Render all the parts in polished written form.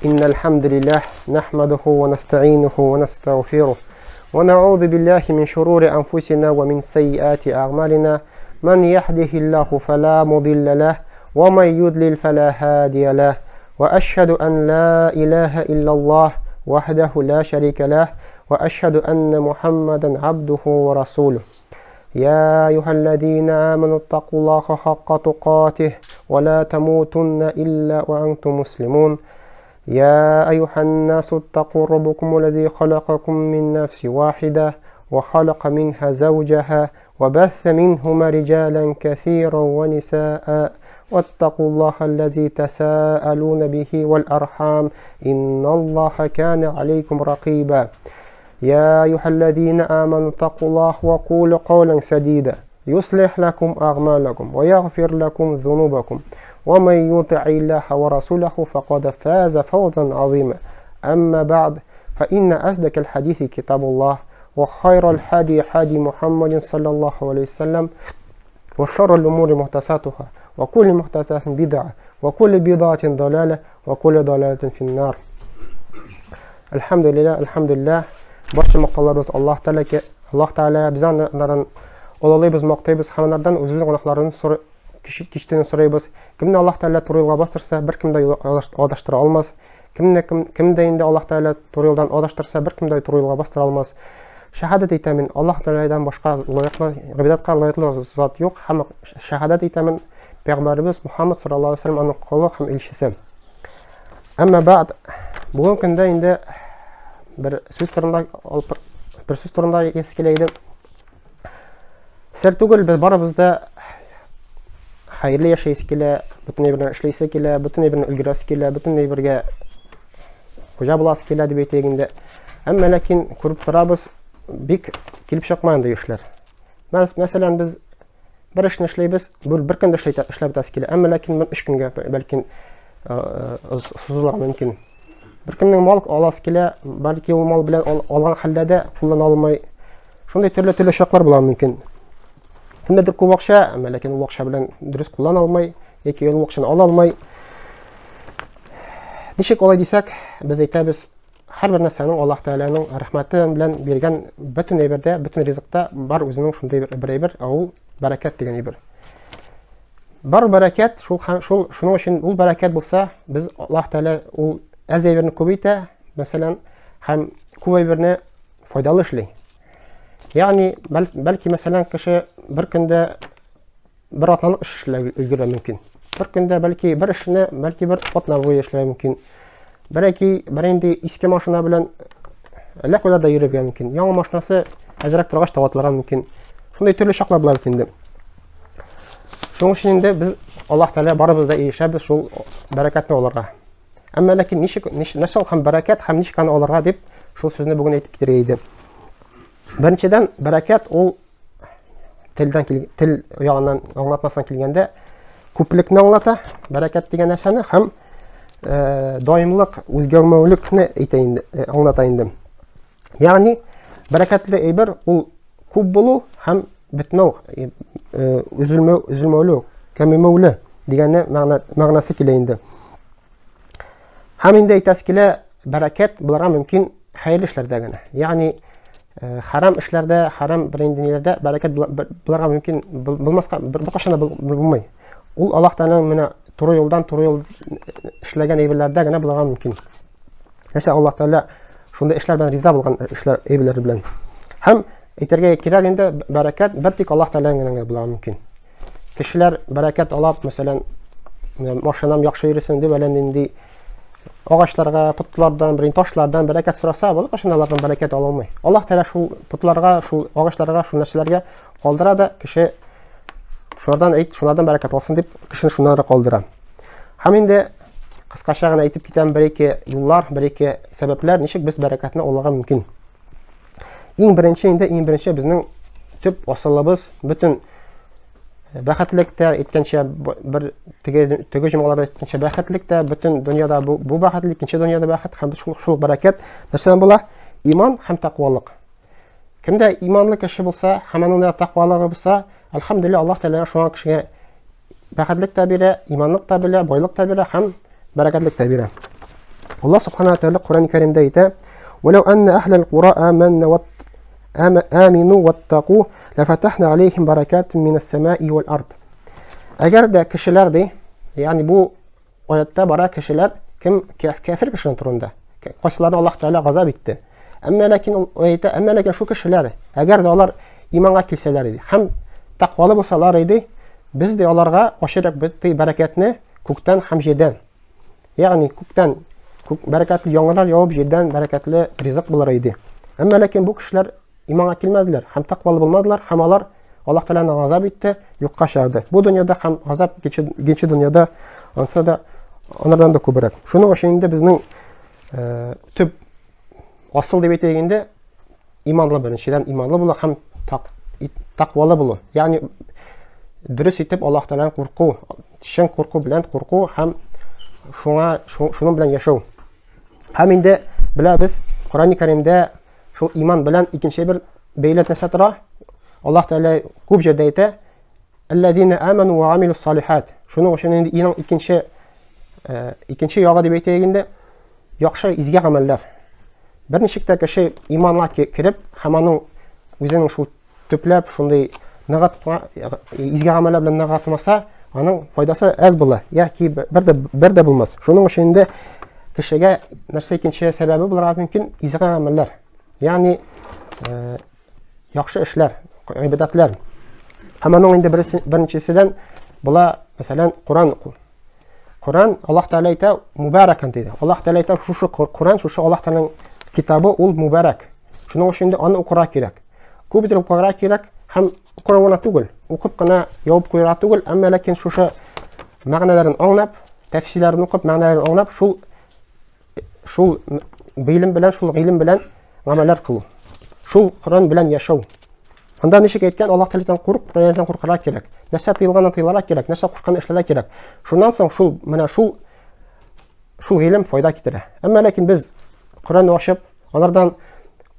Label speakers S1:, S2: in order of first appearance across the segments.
S1: إن الحمد لله نحمده ونستعينه ونستغفره ونعوذ بالله من شرور أنفسنا ومن سيئات أعمالنا من يهده الله فلا مضل له ومن يضلل فلا هادي له وأشهد أن لا إله إلا الله وحده لا شريك له وأشهد أن محمدا عبده ورسوله يا أيها الذين آمنوا اتقوا الله حق تقاته ولا تموتن إلا وأنتم مسلمون يا أيها الناس اتقوا ربكم الذي خلقكم من نفس واحدة وخلق منها زوجها وبث منهما رجالا كثيرا ونساء واتقوا الله الذي تساءلون به والأرحام إن الله كان عليكم رقيبا يا أيها الذين آمنوا اتقوا الله وقولوا قولا سديدا يصلح لكم أعمالكم ويغفر لكم ذنوبكم ومن يطع الله ورسوله فقد فاز فوزا عظيما أما بعد فإن أصدق الحديث كتاب الله وخير الحادي حادي محمد صلى الله عليه وسلم وشر الأمور محدثاتها وكل محدثة بدعة وكل بدعة ضلالة وكل ضلالة في النار Әлхәмдүлилләһ, әлхәмдүлилләһ. Барча мактауларыбыз Аллаһ Тәгаләгә, Аллаһ Тәгалә без анардан олылыйбыз, мактыйбыз һәм анардан үзебезнең гөнаһларын кичтүне сорыйбыз. Кемне Аллаһ Тәгалә туры юлга бастырса, беркем дә адаштыра алмас. Кемне кем кем дә инде Аллаһ Тәгалә туры юлдан адаштырса, беркем дә туры юлга бастыра алмас. Шәһадәт әйтәмен, Аллаһ Тәгаләдән башка лаеклы, гыйбадәткә лаеклы зат юк һәм шәһадәт әйтәмен, Пәйгамбәребез Мухаммад саллаллаһу алейһи ва сәлләм аның колы һәм илчесе. Әмма бәгъд бүгенге көндә инде бер сүз турында бер сүз турында әйтәсе килә иде. Сер түгел, без барыбыз да хәерле яшәйсе килә, бөтен әйберне эшлисе килә, бөтен әйберне өлгерәсе килә, бөтен әйбергә хуҗа буласы килә дип әйтәйек инде. Әмма ләкин күреп торабыз, бик килеп чыкмый андый эшләр. Мәсәлән, без Бер эшне эшләйбез, бер, бер көндә эшләй, эшләп бетәсе килә. Әмма ләкин бер өч көнгә бәлки сузылырга мөмкин. Бер кемнең мал аласы килә, бәлки ул мал белән ал, алган хәлдә дә куллана алмый. Шундый төрле-төрле очраклар була мөмкин. Кемдәдер күп акча, әмма ләкин ул акча белән дөрес куллана алмый, яки ул акчаны ала алмый. Ничек алай дисәк, без әйтәбез, Һәрбер нәрсәнең Аллаһ Тәгаләнең рәхмәте белән биргән бөтен әйбердә, бөтен ризыкта бар үзенең шундый бер әйбер, ә ул бәрәкәт дигән әйбер. Бар бәрәкәт, шул шул шуның өчен ул бәрәкәт булса, без Аллаһ Тәгалә ул әз әйберне күбәйтә, мәсәлән, һәм күп әйберне файдалы эшли. Ягъни, бәлки, мәсәлән, кеше бер көндә бер атналык эш эшләп өлгерә мөмкин. Бер көндә бәлки бер эшне, бәлки бер атна буе эшләргә мөмкин. Бәлки бер инде иске машина белән әллә кайда да йөрергә мөмкин. Яңа машинасы әзрәк торгач та ватылырга мөмкин. Шундый төрле чаклар була бит инде. Шуның өчен инде без Аллаһ Тәгалә барыбыз да ирешәбез шул бәрәкәтне алырга. Әмма ләкин ничек нәрсә ул һәм бәрәкәт һәм ничек аны алырга дип шул сүзне бүген әйтеп китәргә иде. Беренчедән, бәрәкәт ул телдән тел ягыннан аңлатмасынан килгәндә күплекне аңлата, бәрәкәт дигән нәрсәне һәм э, даимлык, үзгәрмәүлекне әйтә инде, э, аңлата инде. Ягъни бәрәкәтле әйбер ул күп булу һәм бетмәү, э, өзелмәү, өзелмәүле, кәмемәүле дигәнне мәгънә, мәгънәсе килә инде. Һәм инде әйтәсе килә, бәрәкәт булырга мөмкин хәерле эшләрдә генә. Ягъни э, харам эшләрдә, харам бер инде ниләрдә бәрәкәт булырга мөмкин булмаска, беркайчан да булмый. Ул Аллаһ Тәгаләнең менә туры юлдан туры юл эшләгән әйберләрдә генә булырга мөмкин. Нәрсә Аллаһ Тәгалә шундый эшләр белән риза булган эшләр әйберләр белән. Һәм әйтергә кирәк инде бәрәкәт бер тик Аллаһ Тәгаләнең генә булырга мөмкин. Кешеләр бәрәкәт алып, мәсәлән, машинам яхшы йөресен дип, әллә нинди агачларга, потлардан, бер ташлардан бәрәкәт сораса, бу кашын алардан бәрәкәт ала алмый. Аллаһ Тәгалә шул потларга, шул агачларга, шул нәрсәләргә калдыра да, кеше шулардан әйт, шулардан бәрәкәт алсын дип, кешене шуннан калдыра. Һәм инде кыскача гына әйтеп китәм бер-ике юллар, бер-ике сәбәпләр, ничек без бәрәкәтне алырга мөмкин. Иң беренче инде, иң беренче безнең төп асылыбыз, бөтен бәхетлек тә әйткәнчә, бер теге теге җомгаларда әйткәнчә бәхетлек тә, бөтен дөньяда бу, бу бәхетлек, икенче дөньяда бәхет һәм шул, шул бәрәкәт нәрсәдән була? Иман һәм тәкъвалык. Кемдә иманлы кеше булса һәм аның да тәкъвалыгы булса, әлхәмдүлилләһ, Аллаһ Тәгалә шуңа кешегә бәхетлек тә бирә, иманлык та бирә, байлык та бирә һәм бәрәкәтлек тә бирә. Аллаһ субхана ва тааля Коръән Кәримдә әйтә: "Валау анна ахлал кура аманна ва амину ваттаку лафатахна алейхим баракатин минас самаи вал ард". Әгәр дә кешеләр ди, ягъни бу аятта бара кешеләр кем кәфер кешеләр турында. Кайсыларын Аллаһ Тәгалә газап итте. Әмма ләкин ул әйтә, әмма ләкин шул кешеләр, әгәр дә алар иманга килсәләр иде һәм тәкъвалы булсалар иде, без дә аларга ачырак бөтен бәрәкәтне күктән һәм җирдән. Ягъни күктән күк бәрәкәтле яңгырлар явып, җирдән бәрәкәтле ризык булыр иде. Әмма ләкин бу кешеләр иманга килмәделәр һәм тәкъвалы булмадылар һәм алар Аллаһ Тәгаләне газап итте, юкка чыгарды. Бу дөньяда һәм газап икенче дөньяда ансы да анардан да күбрәк. Шуның өчен инде безнең э, төп асыл дип әйтәйек инде иманлы беренчедән иманлы булу һәм тәкъвалы булу. Ягъни дөрес итеп Аллаһ Тәгаләдән курку, чын курку белән курку һәм шуңа шуның белән яшәү. Һәм инде беләбез, Коръән Кәримдә шул иман белән икенче бер бәйле нәрсә тора. Аллаһ Тәгалә күп җирдә әйтә, Аллазина аману ва амилус салихат. Шуның өчен инде иның икенче э, икенче ягы дип әйтәйек инде, яхшы изге гамәлләр. Берничек тә кеше иманга кереп һәм аның үзенең шул төпләп шундый ныгытма изге гамәлләр белән ныгытмаса, аның файдасы әз була, яки бер дә бер дә булмас. Шуның өчен инде кешегә нәрсә икенче сәбәбе булырга мөмкин изге гамәлләр. Ягъни э, яхшы эшләр, гыйбадәтләр. Һәм аның инде беренчеседән була, мәсәлән, Коран уку. Коран Аллаһ Тәгалә әйтә, мубаракан диде. Аллаһ Тәгалә әйтә, шушы Коран, шушы Аллаһ Тәгаләнең китабы ул мубарак. Шуның өчен инде аны укырга кирәк. Күп итеп укырга кирәк һәм укырга гына түгел, укып кына ябып куярга түгел, әмма ләкин шушы мәгънәләрен аңлап, тәфсирләрен укып, мәгънәләрен аңлап, шул шул гыйлем белән, шул гыйлем белән гамәлләр кылу. Шул Коран белән яшәү. Анда ничек әйткән, Аллаһ Тәгаләдән курк, Тәгаләдән куркырга кирәк. Нәрсә тыелганын тыелырга кирәк, нәрсә кушканын эшләргә кирәк. Шуннан соң шул менә шул шул гыйлем файда китерә. Әмма ләкин без Коръәнне ачып, алардан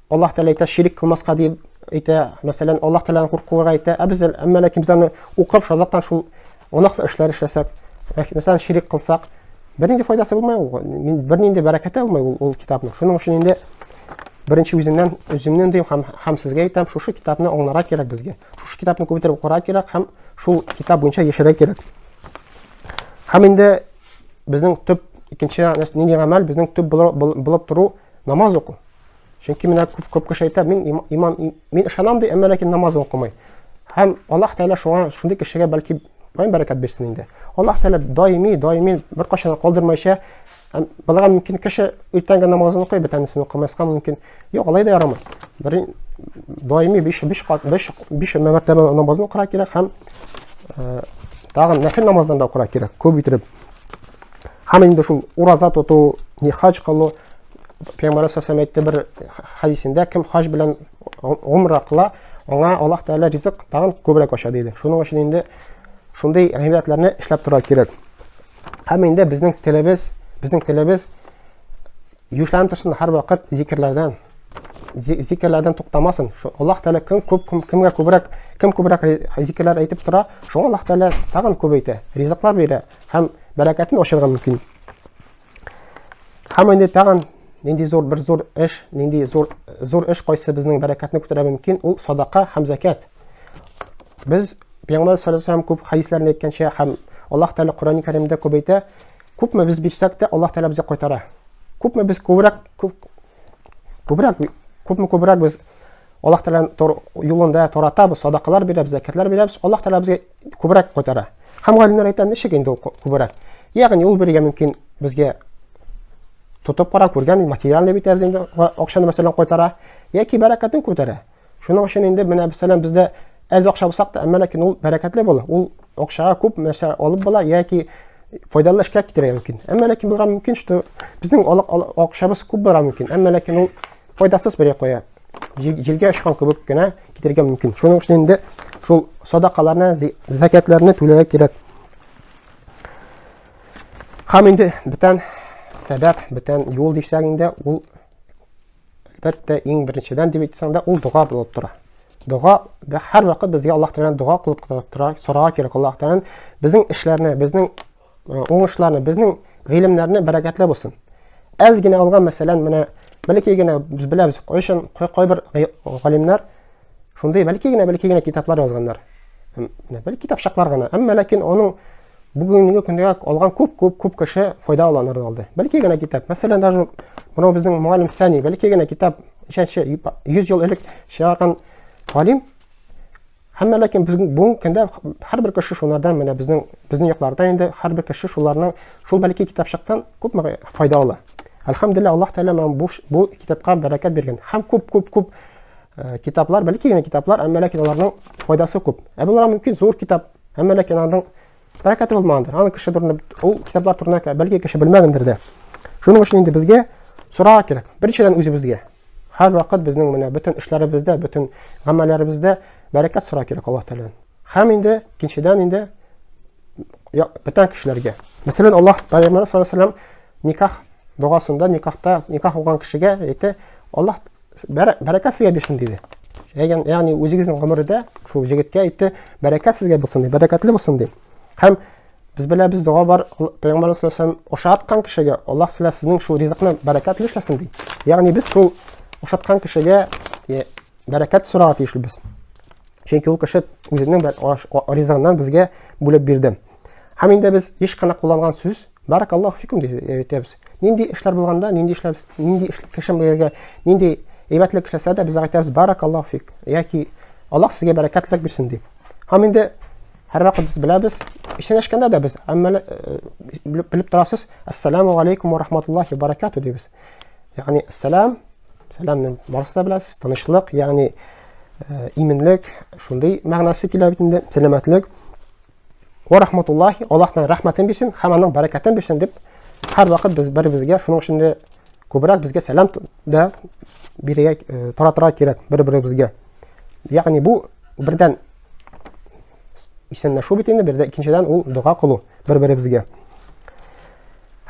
S1: Аллаһ Тәгалә әйтә, ширк кылмаска дип әйтә, мәсәлән, Аллаһ Тәгаләдән куркуга әйтә. Ә без әмма ләкин без аны укып, шазактан шул гөнаһлы эшләр эшләсәк, мәсәлән, ширк кылсак, бернинди файдасы булмай ул. Бернинди бәрәкәте булмай ул, ул китапның. Шуның өчен инде беренче үземнән, үземнән дим һәм, һәм сезгә әйтәм, шушы китапны аңларга кирәк безгә. Шушы китапны күп итеп укырга кирәк һәм шул китап буенча яшәргә кирәк. Һәм инде безнең төп икенче нинди гамәл безнең төп булып тору намаз уку. Чөнки менә күп күп кеше әйтә, мин иман мин ышанам ди, әмма ләкин намаз укымый. Һәм Аллаһ Тәгалә шуңа шундый кешегә бәлки каян бәрәкәт бирсен инде. Аллаһ Тәгалә даими, даими беркайчан да калдырмайча, һәм булырга мөмкин кеше иртәнге намазын укый, бөтенесен укымаска мөмкин. Юк, алай да ярамый. Бер даими 5 5 кат 5 5 мәртәбә намазын укырга кирәк һәм э, тагын нәфил намаздан да укырга кирәк, күп итеп. Һәм инде шул ураза тоту, ни хаҗ кылу, Пәйгамбәр саллаллаху әйтте бер хәдисендә, кем хаҗ белән гумра кыла, аңа Аллаһ Тәгалә ризык тагын күбрәк ача диде. Шуның өчен инде шундый гыйбадәтләрне эшләп торырга кирәк. Һәм инде безнең телебез, безнең телебез юешләнеп торсын һәрвакыт зикерләрдән. Зикерләрдән туктамасын. Аллаһ Тәгалә кем күп кем, кемгә күбрәк, кем күбрәк зикерләр әйтеп тора, шуңа Аллаһ Тәгалә тагын күбәйтә, ризыклар бирә һәм бәрәкәтен ачырга мөмкин. Һәм инде тагын нинди зур бер зур эш, нинди зур зур эш кайсы безнең бәрәкәтне күтәрә мөмкин, ул садака һәм закят. Без Пәйгамбәр саллаллаху алейһи күп хәдисләрендә әйткәнчә һәм Аллаһ Тәгалә Коръән Кәримдә күп әйтә, күпме без бирсәк тә Аллаһ Тәгалә безгә кайтара. Күпме без күбрәк күп күбрәк күпме күбрәк без Аллаһ Тәгаләнең юлында таратабыз, садакалар бирәбез, закятлар бирәбез, Аллаһ Тәгалә безгә күбрәк кайтара. Һәм галимнәр әйтә, ничек инде ул күбрәк? Ягъни ул бирергә мөмкин безгә тотып кара, күргән материальный бит инде акчаны мәсәлән кайтара, яки бәрәкәтен күтәрә. Шуның өчен инде менә мәсәлән бездә әз акча булсак та, әмма ләкин ул бәрәкәтле була. Ул акчага күп нәрсә алып була яки файдалы эшкә китерергә мөмкин. Әмма ләкин булырга мөмкин, что безнең акчабыз күп булырга мөмкин, әмма ләкин ул файдасыз бер куя. Җилгә очкан кебек кенә китерергә мөмкин. Шуның өчен инде шул садакаларны, закятларны түләргә кирәк. Һәм инде бүтән сәбәп, бүтән юл дисәң инде, ул әлбәттә иң беренчедән дип әйтсәң дә, ул дога булып тора. Дога һәрвакыт безгә Аллаһ Тәгаләдән дога кылып тора, сорарга кирәк Аллаһ Тәгаләдән безнең эшләрне, безнең уңышларны, безнең гыйлемнәрне бәрәкәтле булсын. Әз генә алган, мәсәлән, менә бәләкәй генә без беләбез, кайчан кайбер галимнәр шундый бәләкәй генә бәләкәй генә китаплар язганнар. Менә бәлки китапчыклар гына. Әмма ләкин аның бүгенге көндә алган күп күп күп кеше файда ала анардан алды. Бәләкәй генә китап. Мәсәлән, даже менә безнең мөгаллим Сани бәләкәй генә китап ничәнче 100 ел элек чыгарган галим. Әмма ләкин без бүгенге көндә һәрбер кеше шунардан менә безнең безнең якларда инде һәрбер кеше шуларның шул бәләкәй китапчыктан күпме файда ала. Әлхәмдүлилләһ, Аллаһ Тәгалә менә бу бу китапка бәрәкәт биргән. Һәм күп күп күп китаплар, бәләкәй генә китаплар, әмма ләкин аларның файдасы күп. Ә буларга мөмкин зур китап, әмма ләкин аның бәрәкәте булмагандыр. Аны кеше турында ул китаплар турында бәлки кеше белмәгәндер дә. Шуның өчен инде безгә сорарга кирәк. Беренчедән үзебезгә. Һәрвакыт безнең менә бөтен эшләребездә, бөтен гамәлләребездә бәрәкәт сорау кирәк Аллаһ Тәгаләдән. Һәм инде икенчедән инде бөтен кешеләргә. Мәсәлән, Аллаһ Пәйгамбәр саллаллаһу алейһи вәсәлләм никах догасында, никахта, никах укыган кешегә әйтте, Аллаһ бәрәкәт сезгә бирсен диде. Ягъни үзегезнең гомердә шул җегеткә әйтте, бәрәкәт сезгә булсын ди, бәрәкәтле булсын ди. Һәм без беләбез, дога бар, Пәйгамбәр саллаллаһу алейһи вәсәлләм ошаткан кешегә Аллаһ Тәгалә сезнең шул ризыкны бәрәкәтле эшләсен ди. Ягъни без шул ошаткан кешегә бәрәкәт сорарга тиешлебез. Чөнки ул кеше үзенең ризыгыннан безгә бүлеп бирде. Һәм инде без еш кына кулланган сүз Баракаллаху фикум дип әйтәбез. Нинди эшләр булганда, нинди эшләр, нинди кеше безгә нинди әйбәтлек эшләсә дә, без әйтәбез баракаллаху фик, яки Аллаһ сезгә бәрәкәтлек бирсен дип. Һәм инде һәрвакыт без беләбез, исәнләшкәндә дә без әмма белеп торасыз, ассаламу алейкум ва рахматуллахи ва баракату дибез. Ягъни ассалам, сәламне барысы да беләсез, тынычлык, ягъни иминлек, шундый мәгънәсе килә бит инде, сәламәтлек. Ва рахматуллахи, Аллаһның рәхмәтен бирсен һәм аның бәрәкәтен бирсен дип һәрвакыт без бер-беребезгә, шуның өчен дә күбрәк безгә сәлам да бирергә, таратырга кирәк бер-беребезгә. Ягъни бу бердән исәнләшү бит инде, бердә икенчедән ул дога кылу бер-беребезгә.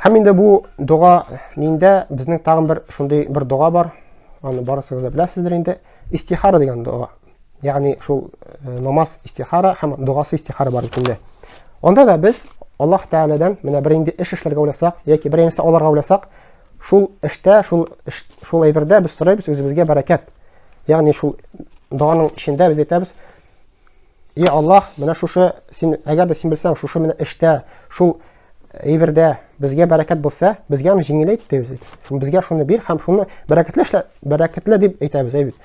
S1: Һәм инде бу дога ниндә безнең тагын бер шундый бер дога бар. Аны барысыгыз да беләсездер инде. Истихара дигән дога. Ягъни шул намаз истихара һәм догасы истихара бар бит инде. Анда да без Аллаһ Тәгаләдән менә бер инде эш эшләргә уйласак яки бер нәрсә алырга уйласак, шул эштә, шул эш, шул әйбердә без сорыйбыз үзебезгә бәрәкәт. Ягъни шул доганың эчендә без әйтәбез, "И Аллаһ, менә шушы син әгәр дә син белсәң, шушы менә эштә, шул әйбердә безгә бәрәкәт булса, безгә аны җиңеләйт дибез. Безгә шуны бир һәм шуны бәрәкәтле эшлә, бәрәкәтле дип әйтәбез, әйбит.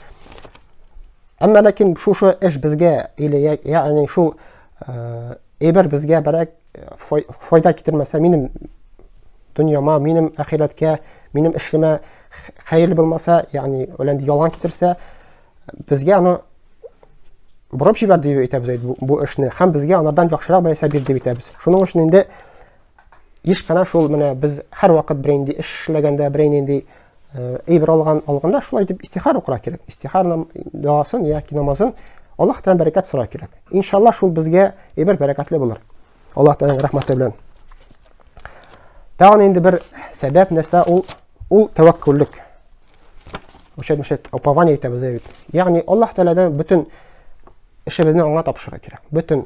S1: Әмма ләкин шушы эш безгә или ягъни шул әйбер безгә бәрәк файда китермәсә, минем дөньяма, минем ахирәткә, минем эшемә хәерле булмаса, ягъни ул ялган китерсә, безгә аны борып җибәр дип әйтәбез бу, бу эшне һәм безгә анардан яхшырак бер нәрсә бир дип әйтәбез. Шуның өчен инде еш кына шул менә без һәрвакыт бер инде эш эшләгәндә, бер инде әйбер алган алганда шулай итеп истихар укырга кирәк. Истихар догасын яки намазын Аллаһ Тәгаләдән бәрәкәт сорарга кирәк. Иншалла шул безгә әйбер бәрәкәтле булыр. Аллаһ Тәгаләнең рәхмәте белән. Тагын инде бер сәбәп нәрсә ул ул тәвәккүллек. Учат упование әйтәбез бит. Ягъни Аллаһ Тәгаләдән бөтен эшебезне аңа тапшырырга кирәк. Бөтен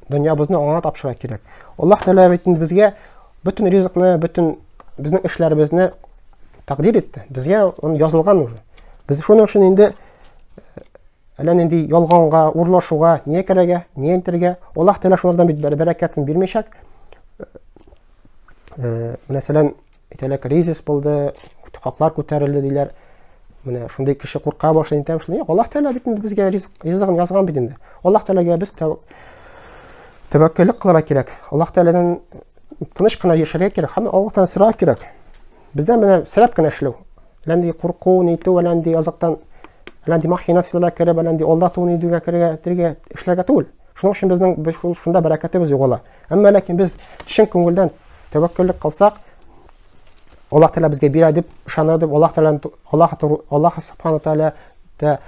S1: дөньябызны аңа тапшырырга кирәк. Аллаһ Тәгалә бит инде безгә бөтен ризыкны, бөтен безнең эшләребезне тәкъдир итте. Безгә он язылган уже. Без шуның өчен инде әллә нинди ялганга, урлашуга не керергә, не әйтергә. Аллаһ Тәгалә шулардан бит бәрәкәтен бирмәячәк. Мәсәлән, әйтәләр, кризис булды, хаклар күтәрелде диләр. Менә шундый кеше курка башлый, әйтә башлый. Юк, Аллаһ Тәгалә бит инде безгә ризык, ризыгын язган бит инде. Аллаһ Тәгаләгә без тәвәккәллек кылырга кирәк. Аллаһ Тәгаләдән тыныч кына яшәргә кирәк һәм Аллаһтан сорарга кирәк. Бездә менә сәбәп кенә эшләү. Әллә нинди курку, нитү, әллә нинди азактан, әллә нинди махинацияләргә кереп, әллә нинди алдату нитүгә керергә, тергә эшләргә түгел. Шуның өчен безнең без шул шунда бәрәкәтебез югала. Әмма ләкин без чын күңелдән тәвәккәллек кылсак, Аллаһ Тәгалә безгә бирә дип ышана дип, Аллаһ Тәгалә Аллаһ Аллаһ Субхану Тәгалә дә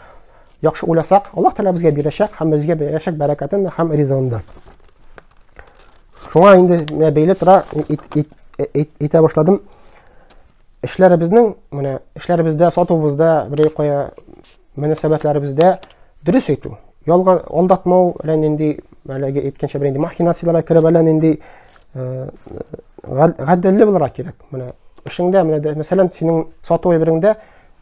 S1: яхшы уйласак, Аллаһ Тәгалә безгә бирәчәк һәм безгә бирәчәк бәрәкәтен һәм ризыгын да. Шуңа инде менә бәйле тора әйтә башладым. Эшләребезнең, менә эшләребездә, сатуыбызда, берәй кая мөнәсәбәтләребездә дөрес әйтү. Ялган алдатмау, әллә нинди, әлеге әйткәнчә бер инде махинацияләргә кереп, әллә нинди гаделле булырга кирәк. Менә эшеңдә, менә мәсәлән, синең сату әйбереңдә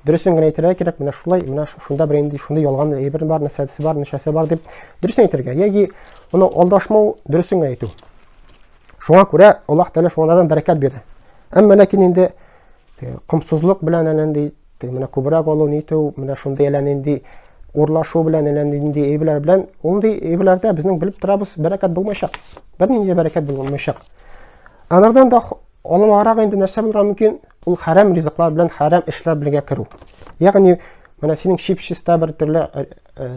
S1: дөресен генә әйтергә кирәк, менә шулай, менә шунда бер инде шундый ялган әйбер бар, нәрсәсе бар, ничәсе бар дип дөресен әйтергә. Яки моны алдашмау, дөресен генә әйтү. Шуңа күрә Аллаһ Тәгалә шуңардан бәрәкәт бирә. Әмма ләкин инде комсызлык белән әллә нинди менә күбрәк алу, нитү, менә шундый әллә нинди урлашу белән әллә нинди әйберләр белән, ундый әйберләрдә безнең белеп торабыз, бәрәкәт булмаячак. Бернинди бәрәкәт булмаячак. Анардан да алымарак инде нәрсә булырга мөмкин? Ул хәрам ризыклар белән хәрам эшләр белгә керү. Ягъни менә синең чип-чиста бер төрле э, э,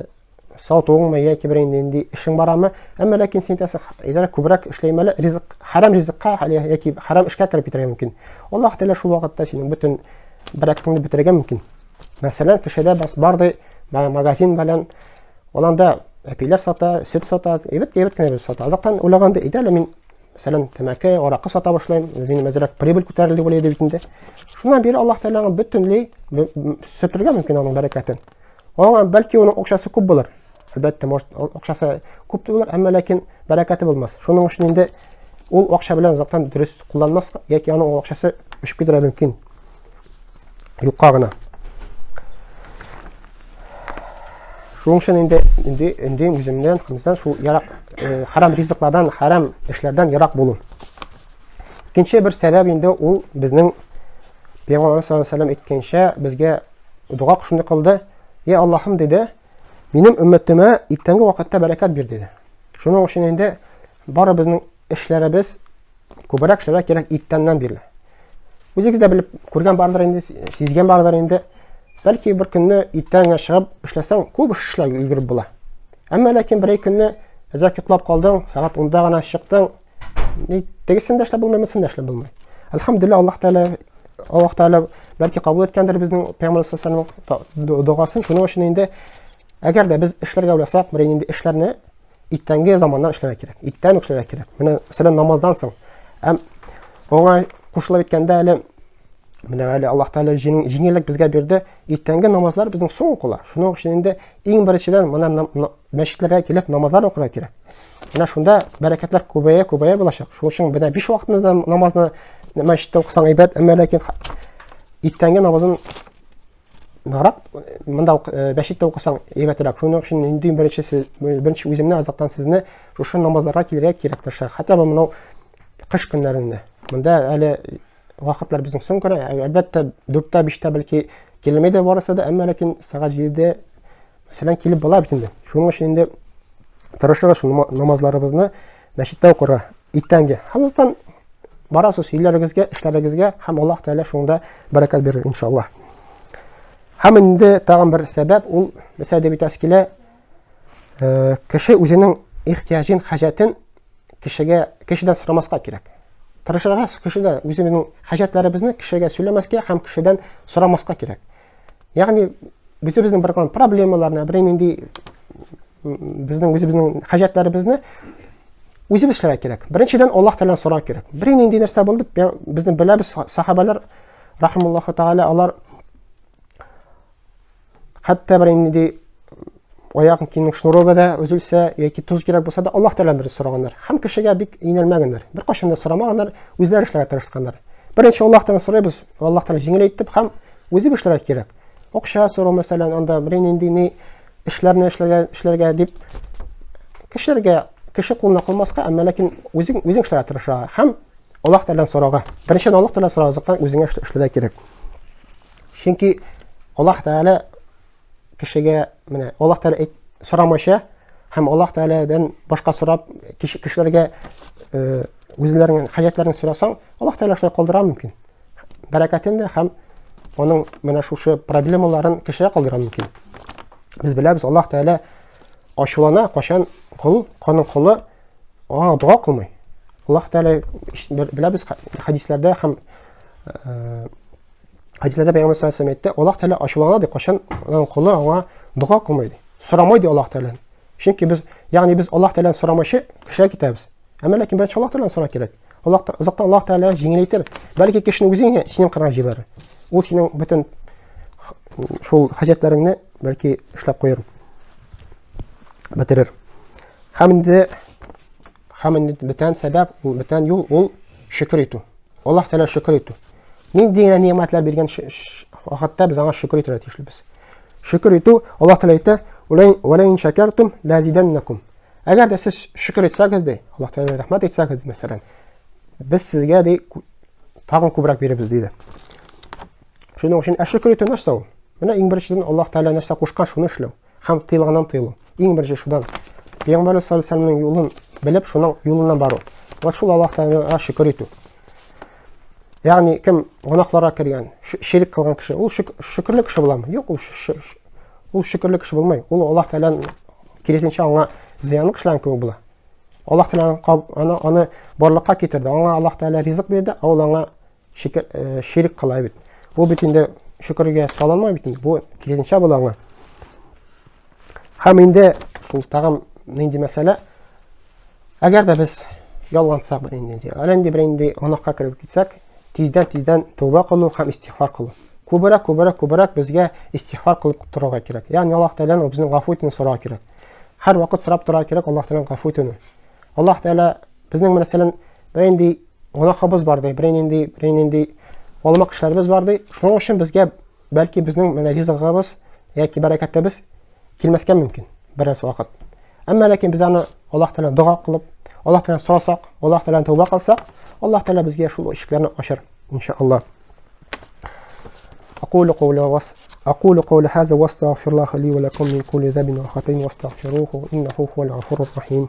S1: сатуыңмы яки бер нинди эшең барамы, әмма ләкин син әйтәсең, әйдә күбрәк эшләйм әле, ризык хәрам ризыкка яки хәрам эшкә кереп китәргә мөмкин. Аллаһ Тәгалә шул вакытта синең бөтен бәрәкәтеңне бетерергә мөмкин. Мәсәлән, кешедә бас бар ди, магазин белән ул анда әпиләр сата, сөт сата, әйбәт әйбәт кенә сата. Азактан уйлаганда, әйдә әле мин мәсәлән, тәмәке, аракы сата башлыйм, минем әзрәк прибыль күтәрелде дип уйлый бит инде. Шуннан бире Аллаһ Тәгалә аңа бөтенләй сүтергә мөмкин аның бәрәкәтен. Аңа бәлки аның акчасы күп булыр. Әлбәттә, может, акчасы күп булыр, әмма ләкин бәрәкәте булмас. Шуның өчен инде ул акча белән заттан дөрес кулланмас яки аның ул акчасы очып китәргә мөмкин. Юкка гына. Шуның өчен инде инде инде үземнән, үземнән шул ерак э, харам ризыклардан, харам эшләрдән ерак булу. Икенче бер сәбәп инде ул безнең Пәйгамбәр саллаллаху алейһи вәсәлләм әйткәнчә, безгә дога шундый кылды. Я Аллаһым диде, минем өммәтемә иртәнге вакытта бәрәкәт бир диде. Шуның өчен инде бары безнең эшләребез күбрәк эшләргә кирәк иртәннән бирле. Үзегез дә белеп күргән бардыр инде, сизгән бардыр инде. Бәлки бер көнне иртән генә чыгып эшләсәң, күп эш эшләп өлгереп була. Әмма ләкин бер көнне әзрәк йоклап калдың, сәгать 10-да гына чыктың, ни тегесен дә эшләп булмый, монысын да эшләп булмый. Әлхәмдүлилләһ, Аллаһ Тәгалә Аллаһ Тәгалә бәлки кабул иткәндер безнең Пәйгамбәр саллаллаху алейһи вәсәлләм догасын. Шуның өчен инде әгәр дә без эшләргә уйласак, бер инде эшләрне иртәнге заманнан эшләргә кирәк. Иртән үк эшләргә кирәк. Менә мәсәлән намаздан соң. Һәм аңа кушылып әйткәндә әле менә әле Аллаһ Тәгалә җиңеллек безгә бирде. Иртәнге намазлар безнең соң укыла. Шуның өчен инде иң беренчедән менә мәчетләргә килеп намазлар укырга кирәк. Менә шунда бәрәкәтләр күбәя, күбәя булачак. Шуның өчен менә 5 вакытны да намазны мәчеттә укысаң әйбәт, әмма ләкин иртәнге намазын ныграк монда э, мәчеттә укысаң әйбәтрәк. Шуның өчен инде беренче сез, беренче үземне азактан сезне шушы намазларга килергә кирәк тырыша. Хотя бы монау кыш көннәрендә. Монда әле вакытлар безнең соң керә. Әлбәттә, 4-тә, 5-тә бәлки килмәй дә барысы да, әмма ләкин сәгать 7-дә мәсәлән килеп була бит инде. Шуның өчен инде тырышыгыз шул намазларыбызны мәчеттә укырга иртәнге. Һәм уздан барасыз өйләрегезгә, эшләрегезгә һәм Аллаһ Тәгалә шунда бәрәкәт бирер иншаллаһ. Һәм инде тагын бер сәбәп ул нәрсә дип әйтәсе килә, э, кеше үзенең ихтияҗын, хаҗәтен кешегә кешедән сорамаска кирәк. Тырышырга кешедә үзебезнең хаҗәтләребезне кешегә сөйләмәскә һәм кешедән сорамаска кирәк. Ягъни үзебезнең бер проблемаларны, бер нинди безнең үзебезнең хаҗәтләребезне үзебез эшләргә кирәк. Беренчедән Аллаһ Тәгаләдән сорау кирәк. Бер нинди нәрсә булды, безне беләбез, сахабалар рахимуллаһу тәгалә алар Хәтта бер нинди аяк киемнең шнурогы да өзелсә яки тоз кирәк булса да Аллаһ Тәгаләдән бер сораганнар. Һәм кешегә бик инәлмәгәннәр. Беркайчан да сорамаганнар, үзләре эшләргә тырышканнар. Беренче Аллаһ Тәгаләдән сорыйбыз, Аллаһ Тәгалә җиңел әйтеп һәм үзе эшләргә кирәк. Акча сорау мәсәлән, анда бер нинди ни эшләрне эшләргә эшләргә дип кешеләргә кеше кулына калмаска, әмма ләкин үзең үзең эшләргә тырышырга һәм Аллаһ Тәгаләдән сорарга. Беренчедән Аллаһ Тәгаләдән сорарга, үзеңә эшләргә кирәк. Чөнки Аллаһ Тәгалә кешегә менә Аллаһ Тәгалә әйт, сорамыйча һәм Аллаһ Тәгаләдән башка сорап кешеләргә э, үзләренең хаҗәтләрен сорасаң, Аллаһ Тәгалә шулай калдыра мөмкин. Бәрәкәтен дә һәм аның менә шушы проблемаларын кешегә калдыра мөмкин. Без беләбез, Аллаһ Тәгалә ачулана, кашан кол, каның колы аңа дога кылмый. Аллаһ Тәгалә беләбез хәдисләрдә һәм э, Хәдисләрдә Пәйгамбәр саллаллаху алейһи әйтте, Аллаһ Тәгалә ачулана ди, кайчан аның колы аңа дога кылмый ди. Сорамый ди Аллаһ Тәгаләдән. Чөнки без, ягъни без Аллаһ Тәгаләдән сорамыйча кешегә китәбез. Әмма ләкин беренче Аллаһ Тәгаләдән сорау кирәк. Аллаһ озактан Аллаһ Тәгалә җиңеләйтер. Бәлки кешене үзе синең кырга җибәрер. Ул синең бөтен шул хаҗәтләреңне бәлки эшләп куер. Бетерер. Һәм инде һәм инде бүтән сәбәп, ул бүтән юл ул шөкер итү. Аллаһ Тәгалә шөкер итү. Нинди генә ни'мәтләр биргән вакытта без аңа шөкер итәргә тиешлебез. Шөкер итү, Аллаһ Тәгалә әйтә, "Вәлә ин шәкәртум ләзидәннәкум". Әгәр дә сез шөкер итсәгез ди, Аллаһ Тәгалә рәхмәт итсәгез, мәсәлән, без сезгә ди тагын күбрәк бирербез диде. Шуның өчен ә шөкер итү нәрсә ул? Менә иң беренчедән Аллаһ Тәгалә нәрсә кушкан, шуны эшләү һәм тыелганнан тыелу. Иң беренче шудан. Пәйгамбәр саллаллаһу алейһи вәсәлләмнең юлын белеп, шуның юлыннан бару. Вот шул Аллаһ Тәгаләгә шөкер итү. Ягъни кем гөнаһларга кергән, ширк кылган кеше, ул шөкерле кеше буламы? Юк, ул ул шөкерле кеше булмый. Ул Аллаһ Тәгаләнең киресенчә аңа зыянлы кешеләр кебек була. Аллаһ Тәгалә аны аны барлыкка китерде. Аңа Аллаһ Тәгалә ризык бирде, ә ул аңа шикер, э, ширк кыла бит. Бу бит инде шөкергә салынмый бит инде. Бу киресенчә була аңа. Һәм инде шул тагын нинди мәсьәлә? Әгәр дә без ялгансак бер инде, әллә инде бер инде гөнаһка кереп китсәк, тиздән-тиздән тәүбә кылу һәм истигъфар кылу. Күбрәк, күбрәк, күбрәк безгә истигъфар кылып торырга кирәк. Ягъни Аллаһ Тәгаләдән безнең гафу итүне сорарга кирәк. Һәр вакыт сорап торырга кирәк Аллаһ Тәгаләдән гафу итүне. Аллаһ Тәгалә безнең мәсәлән, бер инде гөнаһыбыз бар ди, бер нинди, бер нинди алмак эшләребез бар ди. Шуның өчен безгә бәлки безнең менә ризыгыбыз яки бәрәкәтебез килмәскә мөмкин бераз вакыт. Әмма ләкин без аны Аллаһ Тәгалә дога кылып, Аллаһ Тәгалә сорасак, Аллаһ Тәгаләдән тәүбә кылсак, Аллаһ Тәгалә безгә шул ишекләрне ачар, иншаллаһ. أقول قولي وص... أقول قولي هذا واستغفر الله لي ولكم من كل ذنب وخطيئة واستغفروه إنه هو الغفور الرحيم.